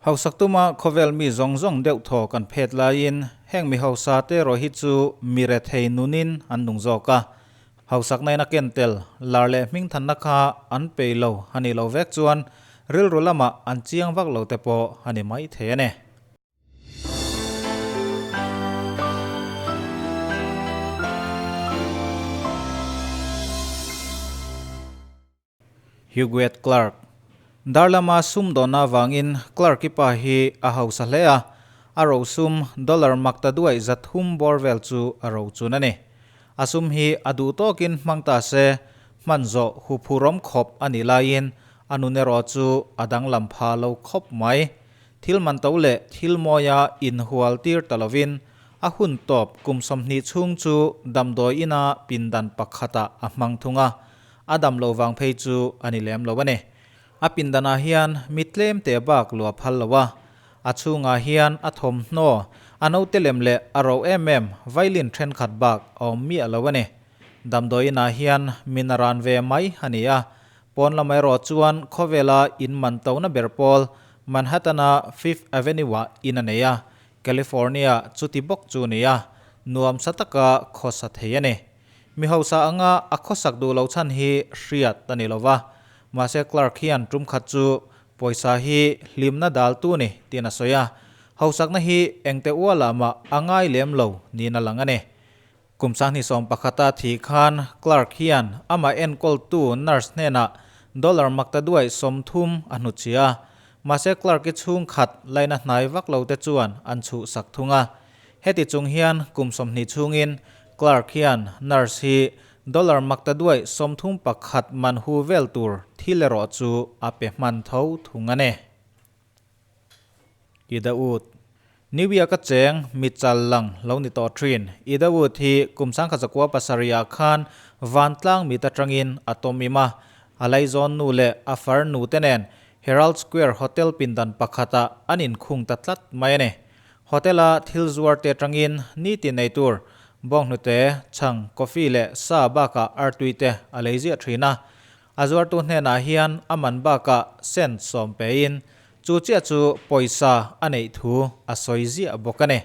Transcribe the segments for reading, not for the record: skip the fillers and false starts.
Hausak tuma khawvel mi zawng zawng deuh thaw kan phet laiin heng mi hausa te erawh hi chu mi rethei nunin an nung zawk a. Hausak nain a ken tel lar leh hmingthanna kha an pei lo a nih loh vek chuan rilru lamah an chiang vak lo te pawh a ni mai thei a ni. Huguet Clark. Dar lama sum dawnna avangin Clark-i pa hi a hausa hle a, a rosum dollar makta duaih 300 bawr vel chu a rochun a ni. A sum hi a duh tawkin hmang ta se, hman zawh huphurawm khawp a nih laiin a nun erawh chu a danglam pha lo khawp mai. Thil man to leh thil mawia inhual tir ta lovin a hun tawp kum 20 chhung chu damdawi ina pindan pakhatah a hmang thung a, a dam lo vang phei chu a ni lem lo a ni. A pindanah hian mi tlem te bak lua phal lo a, a chhungah hian a thawmhnaw, a naute lem leh a ro em em violin thenkhat bak a awm miah lo a ni. Damdawi inah hian min a ran ve mai a ni a, Pawn lam erawh chuan khawvela in man tona ber pawl Manhattan-a Fifth Avenue-ah in a nei a, California chuti bawk chu ni a, nuamsa taka khawsa thei a ni. Mi hausa anga a khawsak duh lo chhan hi hriat a ni lo va, mahse Clark hian tum khat chu pawisa hi hlimna daltu ni tiin a sawi a, hausakna hi engte ualah mah a ngai lem lo niin a lang a ni. Kum 2011-a thih khan Clark hian amah enkawltu nurse hnenah dollar makta duaih 30 a hnutchhi a, mahse Clark-i chhungkhat laina hnai vak lo te chuan an chhuhsak thung a. Heti chung hian kum 20 chhungin Clark hian nurse hi dollar makta duaih 31 man hu vel tur thil erawh chu a pe hman tho thung a ni. Ida Wood. New York a cheng mi chal lang lo ni tawh thin. Ida Wood hi kum 1907 ah khan vantlang mit atangin a tawm im a, a laizawn nu leh a far nu te nen Herald Square Hotel pindan pakhatah an inkhung ta tlat mai a ni. Hotel a thil zuar te atangin nitin ei tur bawnghnute, chhang, coffee leh sa bakah artui te a lei ziah thin a. A zuartu hnenah hian a man bakah cent 10 pein chu chiah chu pawisa a neih thu a sawi ziah bawk a ni.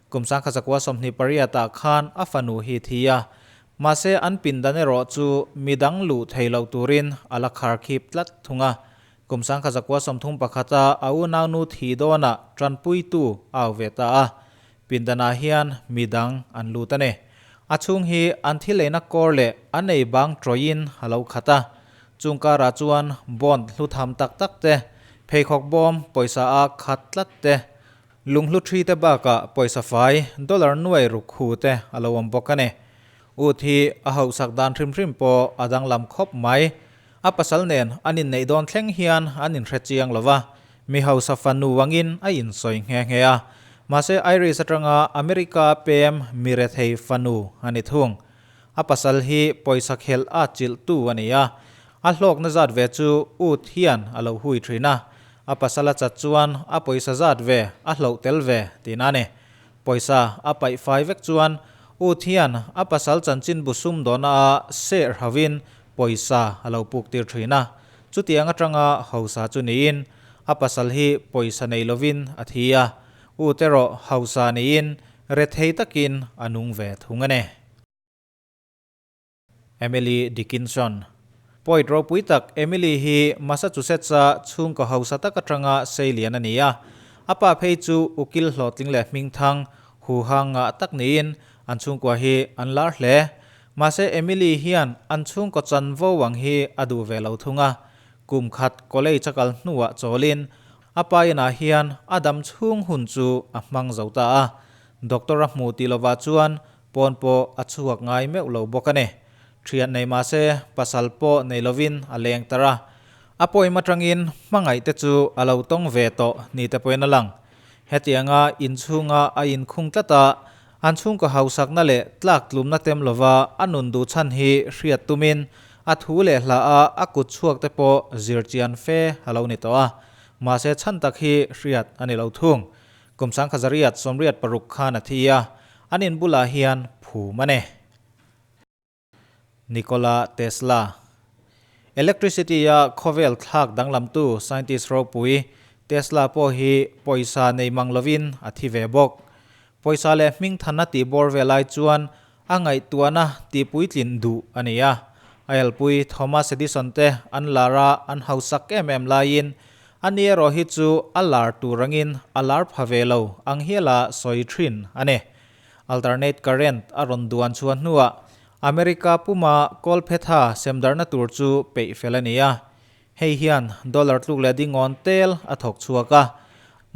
Kum 1928 ah khan a fanu hi thi a, mahse an pindan erawh chu midang luh thei loh turin a la kharkhip tlat thung a. Kum 1931 a a unaunu thi dawnah tanpuitu a au ve ta a, pindanah hian midang an lut a ni. A chhung hi an thil eina kawr leh an ei bang tawin a lo khat a. Chung karah chuan bond hlu tham tak tak te, pheikhawk bawm pawisa a khat tlat te, lunghlu thi te bakah pawisa fai dollar nuai ruk hu te a lo awm bawk a ni. Ut hi a hauhsak dan hrim hrim pawh a danglam khawp mai. A pasal nen an inneih dawn thleng hian an inhre chiang lo va, mi hausa fanu angin a insawi nghe nghe a. Mahse Irish atanga America pem mi rethei fanu a ni thung. A pasal hi pawisa khelh a chilhtu a ni a, a hlawkna zat ve chu ut hian a lo hui thin a. A pasal a chat chuan a pawisa zat ve a hloh tel ve tihna a ni. Pawisa a paih fai vek chuan ut hian a pasal chanchinbu sumdawna a ser hauhin pawisa a lo puk tir thin a. Chutiang atanga hausa chu niin a pasal hi pawisa nei lovin a thi a, ut erawh hausa niin rethei takin a nung ve thung a ni. Emily Dickinson. Poet ropui tak Emily hi Massachusetts-a chhungkaw hausa tak atanga seilian a ni a. A pa phei chu ukil hlawhtling leh hmingthang huha ngah tak niin an chhungkua hi an lar hle. Mahse Emily hian an chhungkaw chanvo ang hi a duh ve lo thung a. Kum khat college a kal hnuah chawlin a pa inah hian a dam chhung hun chu a hmang zo ta a. Doctor a hmu tih lovah chuan Pawn pawh a chhuak ngai meuh lo bawk a ni. Thian nei mah se pasal pawh nei lovin a leng tar a. A poem atangin hmangaih te chu a lo tawng ve tawh ni te pawhin a lang. Hetianga inchhunga a inkhung tlat a, an chhungkaw hausakna leh tlak tlumna tem lova a nun duh chhan hi hriat tumin a thu leh hla a a kut chhuak te pawh zir chian fe a lo ni tawh a. Mahse chhan tak hi hriat a ni lo thung. Kum 1986 khan a thi a, an in bulah hian phum a ni. Nikola Tesla. Electricity-a khawvel thlak danglamtu scientist ropui Tesla pawh hi pawisa nei mang lovin a thi ve bawk. Pawisa leh hmingthanna tih bawr ve lai chuan a ngaihtuahna tihpuitlin duh a ni a. A elpui Thomas Edison te an lar a, an hausak em em laiin ani erawh hi chu a lar tur angin a lar pha ve lo ang hiala sawi thin a ni. Alternate current a rawn duan chhuah hnuah America puma kawlphetha semdarhna tur chu peih fel a ni a. Hei hian dollar tluk leh dingawn tel a thawk chhuak a.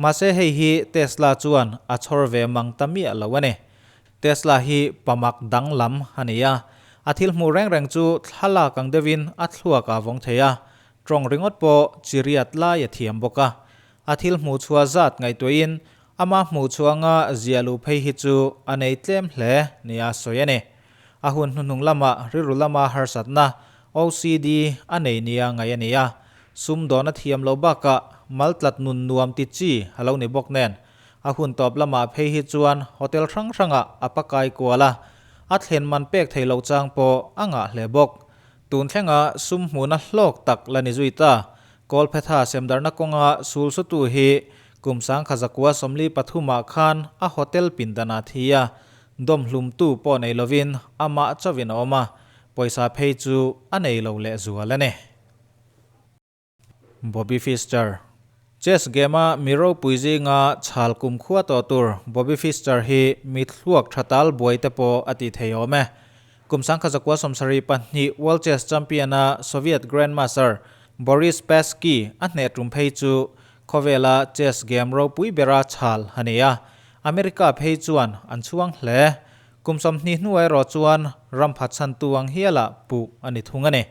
Mahse hei hi Tesla chuan a chhawr ve mang ta miah lo a ni. Tesla hi pamak danglam a ni a. A thil hmuh reng reng chu thlalak ang deuhin a thluak a vawng thei a. Tawng ringawt pawh chi riat lai a thiam bawk a. A thil hmuh chhuah zat ngaihtuahin Ama hmuh chhuanga ziah luh phei hi chu a nei tlem hle nia sawi a ni. A hun hnuhnung lama rilru lama harsatna, OCD, a nei nia ngaih a ni a. Sumdawn a thiam loh bakah maltlat nun nuam ti chi a lo ni bawk nen. A hun tawp lamah phei hi chuan hotel hrang hrangah a pakai kual a, a thlen man pek thei loh chang pawh a ngah hle bawk. Tun thlenga sum hmuhna hlawk tak la ni zui ta. Kawlphetha semdarhna kawnga sul sutu hi kum 1943 ah khan a hotel pindan ah thi a, dawm hlumtu pawh nei lovin amah chauhin a awm a, pawisa phei chu a nei lo lehzual a ni. Bobby Fischer. Chess game-a mi ropui zinga chhal kumkhua tawh tur Bobby Fischer hi mi thluak tha tal buai te pawh a ti thei awm e. Kum 1972 World Chess Champion-a Soviet Grandmaster Boris Spassky a hneh tum phei chu khawvela chess game ropui bera chhal a ni a, America phei chuan an chhuang hle. Kum 20 hnuah erawh chuan ram phatsantu ang hiala puh a ni thung a ni.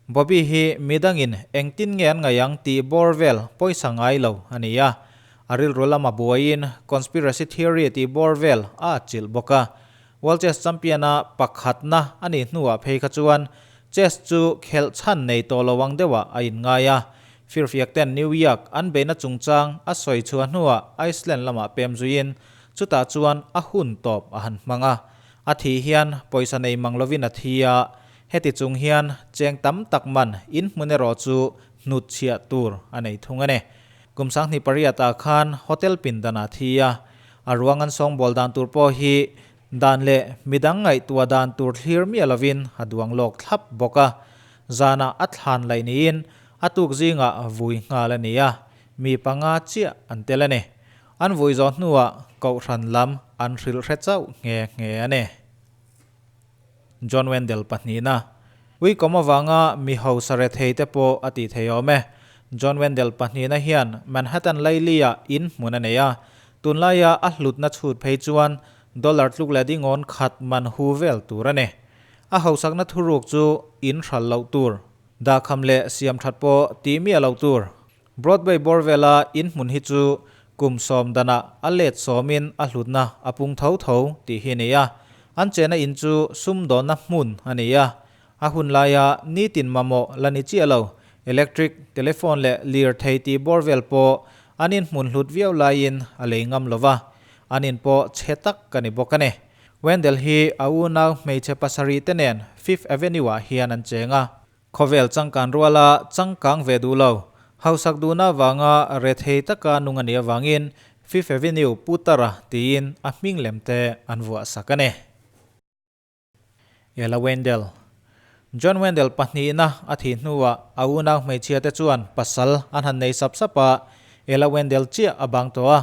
Bobby hi midangin engtin nge an ngaih ang tih bawr vel pawisa ngai lo a ni a. A rilru lama buaiin conspiracy theory tih bawr vel a atchilh bawk a. World Chess Champion-a pakhatna a nih hnuah phei kha chuan chess chu khelh chhan nei tawh lo ang deuhah a inngai a. Firfiak ten New York an beihna chungchang a sawi chhuah hnuah Iceland lamah pem zuiin chutah chuan a hun tawp a han hmang a. A thih hian pawisa nei mang lovin a thi a, Heti chung hian cheng tam tak man in hmun erawh chu hnut chhiah tur a nei thung a ni. Kum 2008 ah khan hotel pindan ah thi a, a ruang an sawngbawl dan tur pawh hi dan leh midang ngaihtuah dan tur thlir miah lovin a duang lawk thlap bawk a. Zanah a thlan laih niin a tuk zingah vui nghal a ni a, mi panga chiah an tel a ni. An vui zawh hnuah kohhran lam an hrilh hre chauh nghe nghe a ni. John Wendell pahnihna. Uikawm avanga mi hausa rethei te pawh a tih thei awm e. John Wendell pahnihna hian Manhattan laili-ah in hmun a nei a, tunlaia a hlutna chhut phei chuan dollar tluk leh dingawn khat man hu vel tur a ni. A hausakna thuruk chu in hral loh tur, dahkham leh siam that pawh tih miah loh tur. Broadway bawr vela in hmun hi chu kum sawm danah a let sawmin a hlutna a pung tho tho tih hi a ni a. An chena in chu sumdawnna hmun a ni a. A hun laia nitin mamawh la ni chiah lo, electric, telephone leh lirthei tih bawr vel pawh an in hmun hlut viau laiin a lei ngam lo va, an in pawh chhe tak a ni bawk a ni. Wendell hi a unau hmeichhe pasarih te nen Fifth Avenue-ah hian an cheng a. Khawvel changkan ruala changkang ve duh lo, hausak duhna avanga rethei taka nung a nih avangin Fifth Avenue Putara tiin a hming lem te an vuah sak a ni. Ella Wendell John Wendell pahnihna a thih hnuah a unau hmeichhia te chuan pasal an han nei sap sap a, Ella Wendell chiah a bang tawh a,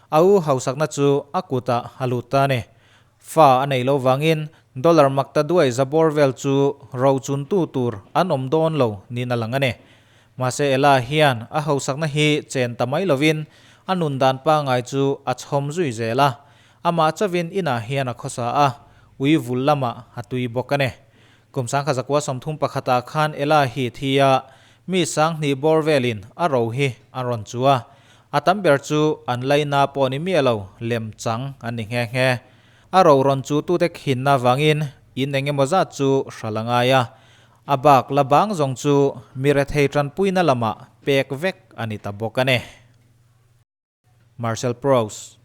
a u hausakna chu a kutah a lut ta a ni. Fa a nei lo vangin dollar mak ta duai za bawr vel chu ro chuntu tur an awm dawn lo niin a lang a ni. Mahse Ella hian a hausakna hi chen ta mai lovin a nun dan pangai chu a chhawm zui zel a, amah chauhin inah hian a khawsa a, ui vul lamah a tui bawk a ni. Kum 1931 ah khan Ella hi thi a, mi 2000 bawr velin a ro hi an rawn chu a, a tam ber chu an laina pawh ni miah lo lem chang an ni nghe nghe. A ro rawn chu tute khinna vangin in eng emaw zat chu hral a ngai a, a bak la bang zawng chu mi rethei tanpuina lamah pek vek a ni ta bawk a ni. Marcel Proust.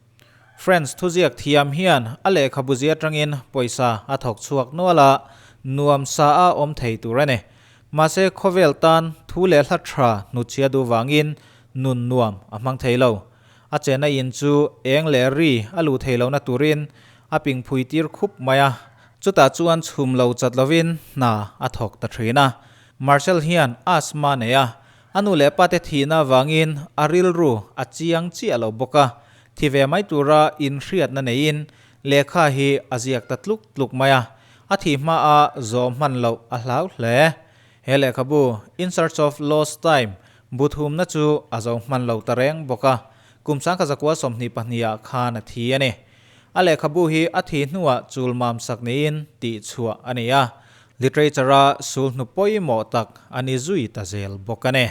French thuziak thiam hian a lehkhabu zia atangin pawisa a thawk chhuak nual a, nuam sa a awm thei tur a ni. Mahse khawvel tan thu leh hla tha hnutchhia duh vangin Nun nuam a hmang thei lo. A chenna in chu eng leh ri a luh thei lohna turin a ping phui tir khup mai a. Chutah chuan chhum lo chat lovin hna a thawk ta thin a. Marshall hian asthma a nei a, a nu leh pate thihna avangin a rilru a chiang chiah lo bawk a. Thi ve mai tura inhriatna neiin lehkha hi a ziak ta tluk tluk mai a. A thih hmaa zawh hman loh a hlau hle. He lehkhabu In Search of Lost Time bu thumna chu a zo hman lo ta reng bawk a, kum 1924 ah khan a thi a ni. A lehkhabu hi a thi hnuah chul mam sak niin tih chhuah a ni a, literature-a sul hnu pawimawh tak a ni zui ta zel bawk a ni.